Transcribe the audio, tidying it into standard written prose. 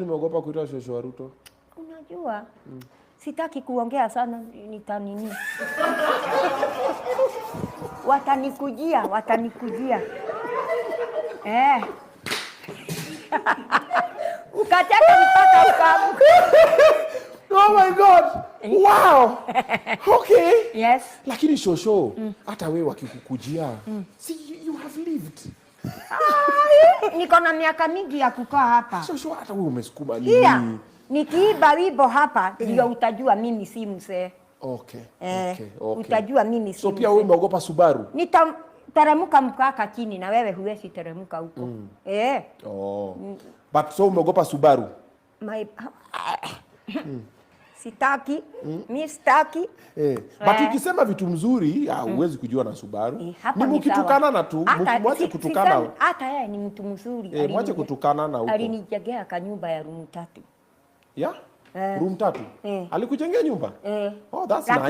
Umeogopa kuitwa shosho wa Ruto? Unajua, sitaki kuongea sana, nitanini, watanikujia, watanikujia. Eh. Ukacheka mpaka ukaamka. Oh my God. Wow. Okay. Yes. Lakini shosho, hata wewe wakikukujia, see, you have lived. Niko na miaka mingi ya kukaa hapa. Shosho, hata wewe umesukuma Here, nini? Nikiimba wimbo hapa ndio utajua mimi si mzee. Eh, utajua mimi si So pia wewe mzee. Umeogopa Subaru? Nitateremka mpaka chini na wewe huwezi teremka huko. Eh. Oh. But so umeogopa Subaru? My, sitaki, mi sitaki. Eh. But Eh. ukisema vitu mzuri, ah, huwezi kujua na Subaru. Eh, hapa Ni ni sawa. mkitukana na tu, mwache kutukana. Hata yeye ni mtu mzuri. Eh, mwache kutukana na huko. Alinijengea kanyumba ya room tatu. Yeah? Eh. Room tatu? Eh. Alikujengea nyumba? Eh. Oh, that's Lakini nice.